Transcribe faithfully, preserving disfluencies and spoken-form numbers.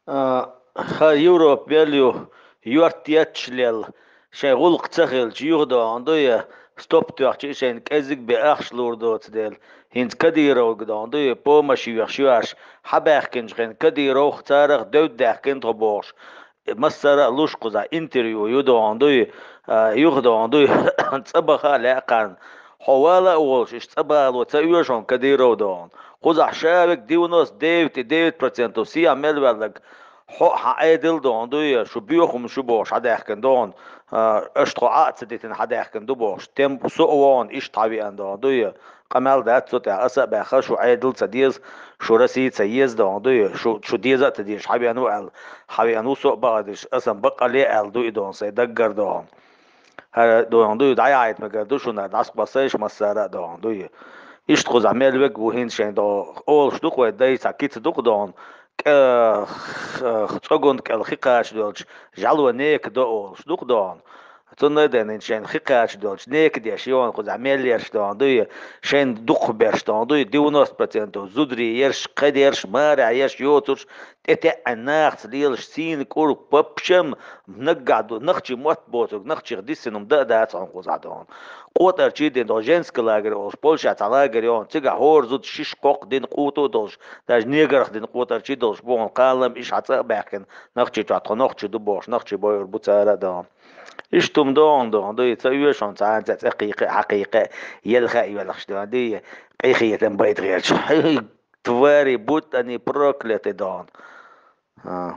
А, ХӀара Европа мел ю, юьртаетташ лелла, шайн гӀулакх ца хилча, юха догӀан дуй, стоп тоьхча, и шайна кӀеззиг бе ахча лур доцу дела. ХӀинца Кадыровга догӀан дуй, помощь йоьхуш ю аьлла, хьабаьхкинчу хенахь Кадыровх царах девдда даьккхина тхо бохуш. Массара а луш кхузахь интервью ю догӀан дуй, а, юха догӀан дуй, цӀа баха а лаьа кхарна. Хьо вала а волуш, иштта цӀа бало ца оьшу хьуна Кадыров догӀан. Кхузахь ша верг девяносто девять и девять процентов сиха мел ваьлларг, хьо а хьан Ӏедал догӀан дуй, шу боьха хӀума шу бохуш хьадаьхкина догӀан, а, аша тхо Ӏа а ца дитина хьадаьхкина ду бохуш, тем со а вогӀун иштта хьавеана догӀан дуй, къамел дац цу тӀехь, аса а баьхха, шу Ӏедал ца деза, шу Россия ца еза догӀан дуй, шу, шу деза а ца дезаш хьавеана ву аьлла, хьавеана ву со а бакъдеш, аса бакъ а ле аьлла ду и догӀан сайн даггара догӀан. ХӀара догӀан дуй, дӀаяхьийта мегар ду шуна, дӀасакъоссайша массара а догӀан дуй. Иштта кхузахь мел верг ву хӀинца шайн догӀу, олуш ду-кх вай дай цхьа кица ду-кх догӀан, кӀе-, х-, цӀоган кӀел хи кхача доьлча, жӀало нека до олуш ду-кх догӀан. Цунна а дена шайна хи кхача доьлча, нека деш йогӀан кхузахь мел ерш догӀан дуй, шайна дукха берш догӀан дуй, девяносто процентов зударий ерш, кхедерш, марехь ерш йоцурш, тӀетеӀӀина нахаца лелаш, сийна кӀур, папшам, наггахь ду, нахчи мотт боцург, нахчех диссина хӀума дан а дац хьуна кхузахь догӀан. КъотӀарчий дина догӀу, женский лагерь олуш, Польшаца лагерь йогӀу, цигахь хӀора зуда шиш-кхоккха дина къуто а долуш, даже неграх дина къотӀарчий долуш бу хьуна, кхалам иша хьан цӀа а баьхкина, нахчи чохь тхо нохчий ду бохуш, нахчий бойур бу цара а догӀан. Иштта хӀума догӀан догӀан дуй, ца оьшу хьуна цхьана цӀа кхийкхи а, хьакхийкхи а, елха а йоьлхуш догӀан дуй, къинхетам байта гӀерташ. Твари, будь они прокляты, догӀан. А.